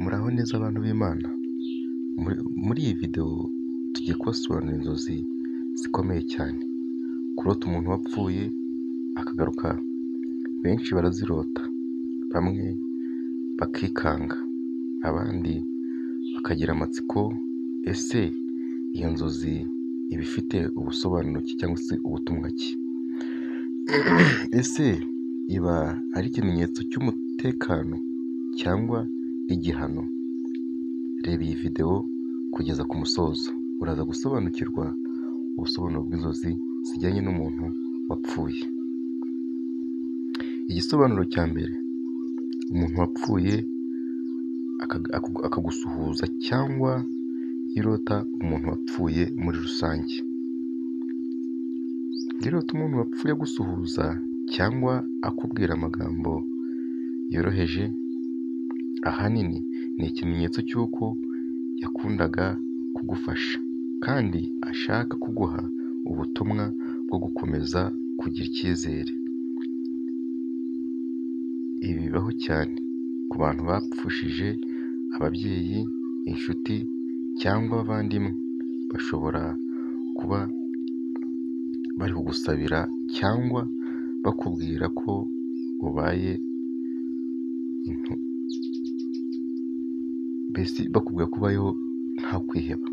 Muraho neza abantu b'Imana, muri iyi videwo tugiye kubasobanurira inzozi zikomeye cyane, kurota umuntu wapfuye akagaruka, benshi barazirota, bamwe bakikanga, abandi bakagira amatsiko, ese iyo nzozi iba ifite ubusobanuro ki cyangwa se ubutumwa ki? Ese iba ari ikimenyetso cy'umutekano cyangwa igihano? Reba iyi videwo kugeza ku musozo, uraza gusobanukirwa ubusobanuro bw'inzozi zijyanye n'umuntu wapfuye. Igisobanuro cya mbere, umuntu wapfuye akagusuhuza cyangwa iyo urota umuntu wapfuye muri rusange. Iyo urota umuntu wapfuye agusuhuza cyangwa akubwira amagambo yoroheje, ahanini ni ikimenyetso cy'uko yakundaga kugufasha kandi ashaka kuguha ubutumwa bwo gukomeza kugira icyizere. Ibi bibaho cyane ku bantu bapfushije ababyeyi, inshuti cyangwa abavandimwe, bashobora kuba bari kugusabira cyangwa bakubwira ko ubaye mbese bakubwira ko ubayeho nta kwiheba.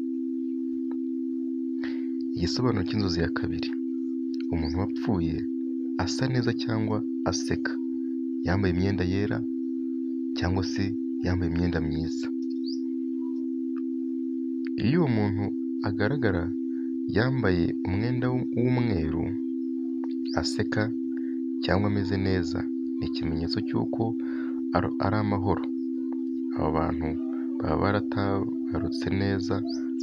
Igisobanuro cy'inzozi ya kabiri, umuntu wapfuye asa neza cyangwa aseka, yambaye imyenda yera cyangwa se yambaye imyenda myiza. Iyo uwo muntu agaragara yambaye umwenda w'umweru, aseka cyangwa ameze neza, ni ikimenyetso cy'uko ari amahoro. Abo bantu baba baratabarutse neza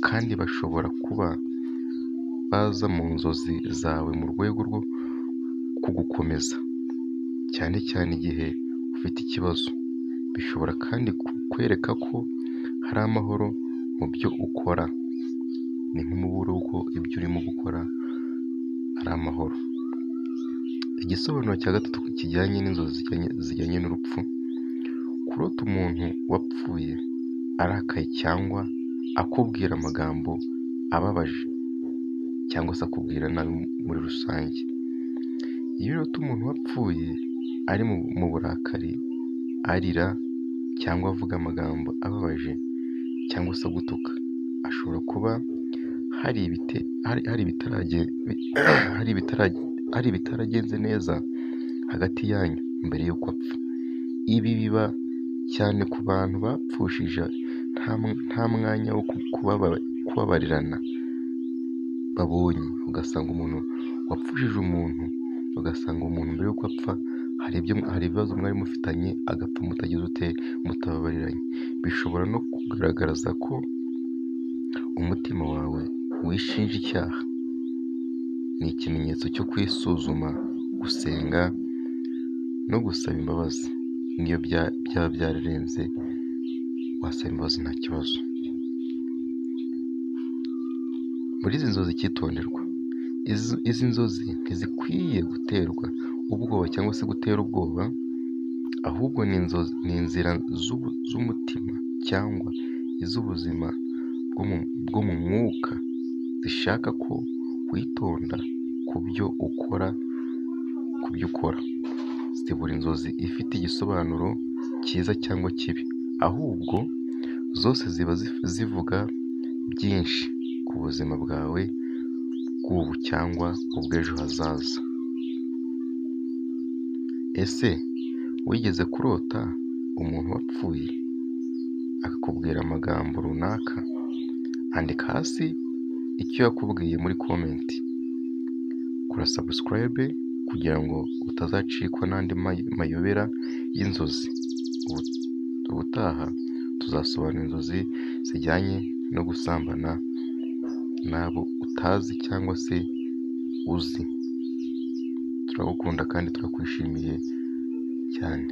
kandi bashobora kuba baza mu nzozi zawe mu rwego rwo kugukomeza, cyane cyane igihe ufite ikibazo. Bishobora kandi kukwereka ko hari amahoro mu byo ukora, ni nk'umuburo w'uko ibyo urimo gukora ari amahoro. Igisobanuro cya gatatu kijyanye n'inzozi zijyanye n'urupfu, kurota umuntu wapfuye arakaye cyangwa akubwira amagambo ababaje cyangwa se akubwira nabi muri rusange. Iyo urota umuntu wapfuye ari mu burakari, arira cyangwa avuga amagambo ababaje cyangwa se agutuka, ashobora kuba hari ibitaragenze neza hagati yanyu mbere y'uko apfa. Ibi biba cyane ku bantu bapfushije nta mwanya wo kubabarirana babonye, ugasanga umuntu wapfushije umuntu, ugasanga umuntu mbere y'uko apfa hari ibibazo mwari mufitanye agapfa mutagize ute, mutababariranye. Bishobora no kugaragaza ko umutima wawe wishinja icyaha. Ni ikimenyetso cyo kwisuzuma, gusenga no gusaba imbabazi. N'iyo byaba byararenze wasaba imbabazi nta kibazo. Muri izi nzozi icyitonderwa, izi nzozi ntizikwiye guterwa ubwoba cyangwa se gutera ubwoba, ahubwo ni inzira z'umutima cyangwa iz'ubuzima bwo mu mwuka zishaka ko witonda ku byo ukora. Si buri nzozi ifite igisobanuro cyiza cyangwa kibi, ahubwo zose ziba zivuga byinshi ku buzima bwawe bw'ubu cyangwa ubw'ejo hazaza. Ese wigeze kurota umuntu wapfuye akakubwira amagambo runaka? Andika hasi icyo yakubwiye muri comment. Kora subscribe kugira ngo utazacikwa n'andi mayobera y'inzozi. Ubutaha tuzasobanura inzozi zijyanye no gusambana n'abo utazi cyangwa se uzi. Turagukunda kandi turakwishimiye cyane.